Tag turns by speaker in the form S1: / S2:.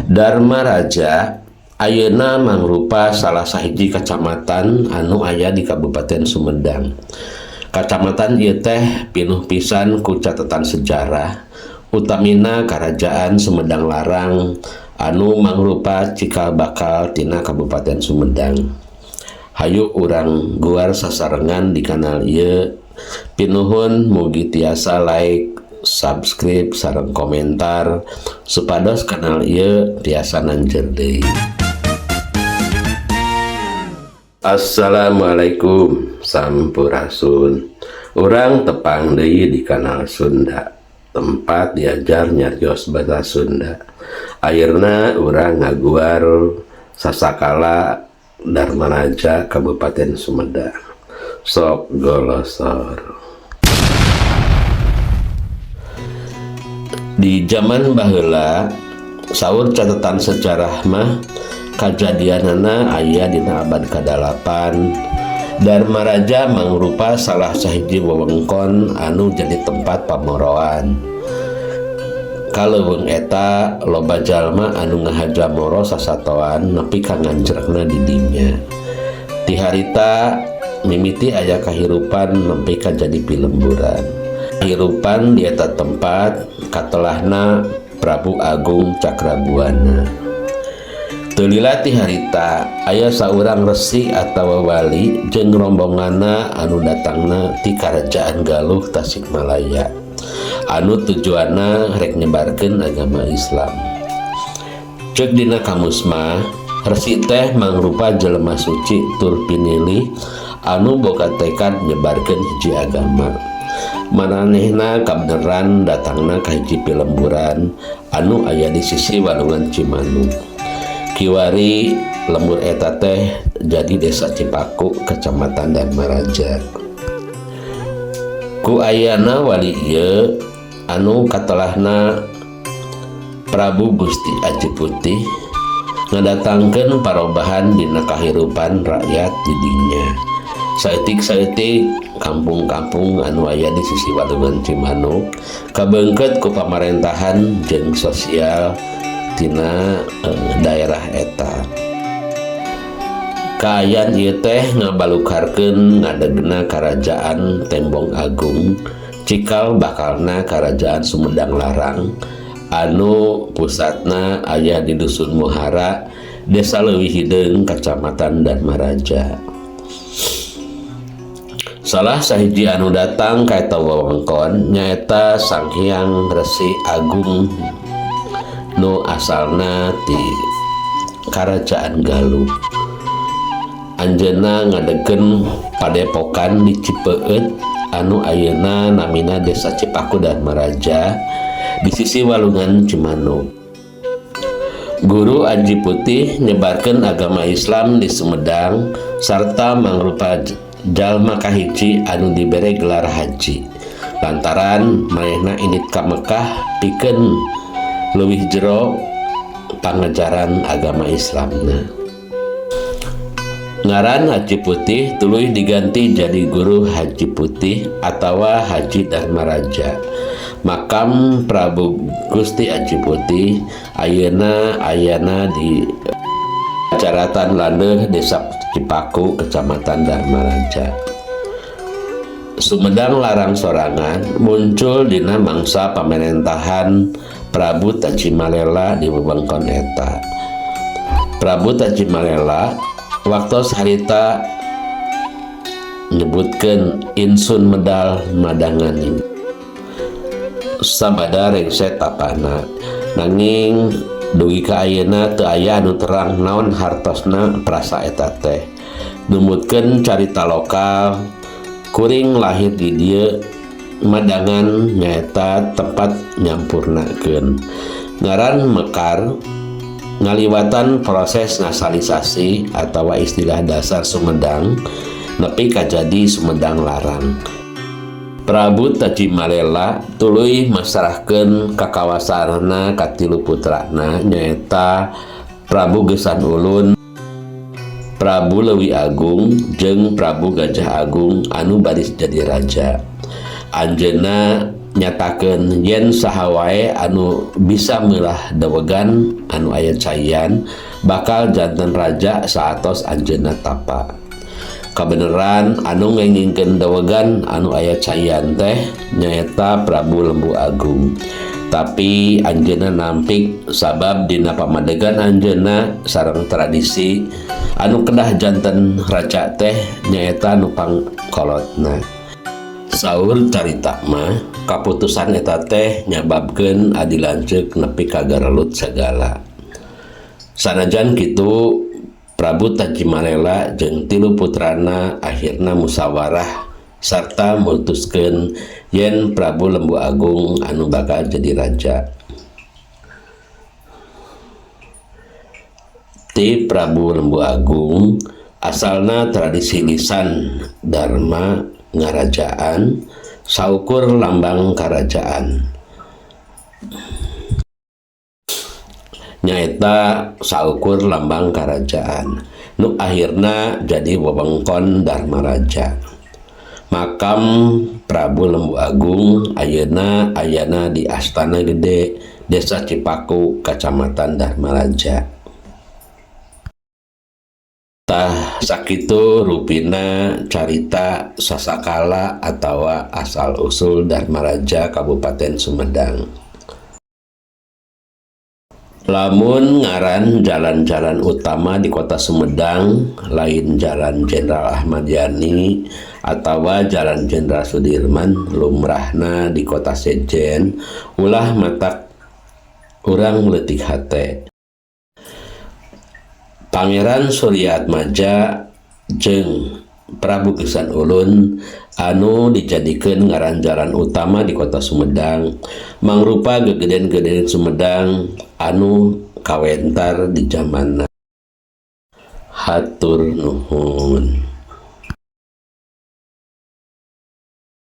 S1: Darmaraja ayeuna mangrupa salah sahiji kacamatan anu aya di Kabupaten Sumedang. Kacamatan ieu teh pinuh pisan ku catatan sejarah, utamina Karajaan Sumedang Larang anu mangrupa cikal bakal tina Kabupaten Sumedang. Hayu urang guar sasarengan di kanal ieu. Pinuhun mugi tiasa like, subscribe, sareng komentar supados kanal ieu tiasa nanjer deui. Assalamualaikum, sampurasun. Urang tepang deui di kanal Sunda, tempat diajar nyarios bahasa Sunda. Ayeuna urang ngaguar sasakala Darmaraja, Kabupaten Sumedang. Sok golosor. Di zaman baheula, saur catatan sejarah mah, kajadianana aya dina abad ka-8. Darmaraja mangrupa salah sahiji wewengkon anu jadi tempat pamoroan. Ka leuweung eta loba jalma anu ngahaja moro sasatoan nepi ka nganjrekna di dinya. Ti harita mimiti aya kahirupan nepi ka jadi pilemburan. Kahirupan di eta tempat katelahna Prabu Agung Cakrabuana. Teu lila ti harita aya saurang resi atawa wali jeung rombonganna anu datangna ti Karajaan Galuh, Tasikmalaya, anu tujuanna rek nyebarkeun agama Islam. Ceuk dina kamus mah, resi teh mangrupa jelema suci tur pinilih anu boga tekad nyebarkeun hiji agama. Maranehna kabeneran datangna ka hiji pilemburan anu aya di sisi walungan Cimanuk. Kiwari lembur eta teh jadi Desa Cipaku, Kecamatan Darmaraja. Ku ayana wali ieu anu katelahna Prabu Gusti Aji Putih ngadatangkeun parobahan dina kahirupan rakyat di dinya. Saeutik-saeutik kampung-kampung anu aya di sisi walungan Cimanuk kabeungkeut ku pamarentahan jeung sosial tina daerah eta. Kaayaan ieu teh ngabalukarkeun ngadegna Karajaan Tembong Agung, cikal bakalna Karajaan Sumedang Larang anu pusatna aya di Dusun Muhara, Desa Leuwih Hideung, Kacamatan Darmaraja. Salah sahiji anu datang ka eta wewengkon nyaeta Sang Hyang Resi Agung nu asalna ti Karajaan Galuh. Anjeunna ngadegkeun padepokan di Cipeut anu ayeuna namina Desa Cipaku Darmaraja di sisi walungan Cimanuk. Guru Aji Putih nyebarkeun agama Islam di Sumedang sarta mangrupa jalma kahiji anu dibere gelar haji lantaran manehna indit ka Mekah pikeun leuwih jero pangajaran agama Islamna. Ngaran Haji Putih tuluy diganti jadi Guru Haji Putih atawa Haji Darmaraja. Makam Prabu Gusti Aji Putih ayeuna ayana di Caratan Landeuh, Desa Cipaku, Kecamatan Darmaraja. Sumedang Larang sorangan muncul dina mangsa pamarentahan Prabu Tajimalela di wewengkon eta. Prabu Tajimalela waktos harita nyebutkeun insun medal madangan sabada rengse tapana, nanging dugi ka ayeuna teu aya anu terang naon hartosna prasa eta teh. Numutkeun carita lokal, kuring lahir di dieu, madangan nyaeta tempat nyampurnakeun. Ngaran Mekar ngaliwatan proses nasalisasi atau istilah dasar Sumedang nepi ka jadi Sumedang Larang. Prabu Tajimalela tuluy masrahkeun kakawasaanna ka tilu putrana, nyaeta Prabu Geusan Ulun, Prabu Leuwi Agung, jeung Prabu Gajah Agung anu baris jadi raja. Anjeunna Nyatakeun yen saha wae anu bisa meulah dewegan anu aya caian bakal janten raja saatos anjeunna tapa. Kabeneran anu ngengingkeun dewegan anu aya caian teh nyaeta Prabu Lembu Agung. Tapi anjeunna nampik sabab dina pamadegan anjeunna sareng tradisi anu kedah janten raja teh nyaeta nu pangkolotna. Saur carita mah kaputusan eta teh nyababkeun adi lanceuk nepi ka garelut sagala. Sanajan kitu, Prabu Tajimalela jeung tilu putrana akhirna musyawarah sarta mutuskeun yen Prabu Lembu Agung anu bakal jadi raja. Ti Prabu Lembu Agung asalna tradisi lisan Dharma ngarajaan saukur lambang karajaan nyaeta saukur lambang karajaan nu akhirna jadi wewengkon Dharmaraja. Makam Prabu Lembu Agung ayeuna ayana di Astana Gede, Desa Cipaku, Kacamatan Dharmaraja. Tah, sakitu rupina carita sasakala atawa asal usul Dharmaraja Kabupaten Sumedang. Lamun ngaran jalan-jalan utama di Kota Sumedang lain Jalan Jenderal Ahmad Yani atawa Jalan Jenderal Sudirman, lumrahna di Kota sejen, ulah matak urang leutik hate. Pangeran Suryaatmaja jeung Prabu Geusan Ulun anu dijadikeun ngaran jalan utama di Kota Sumedang mangrupa gegeden-gegeden Sumedang anu kawentar di jamanna. Hatur nuhun.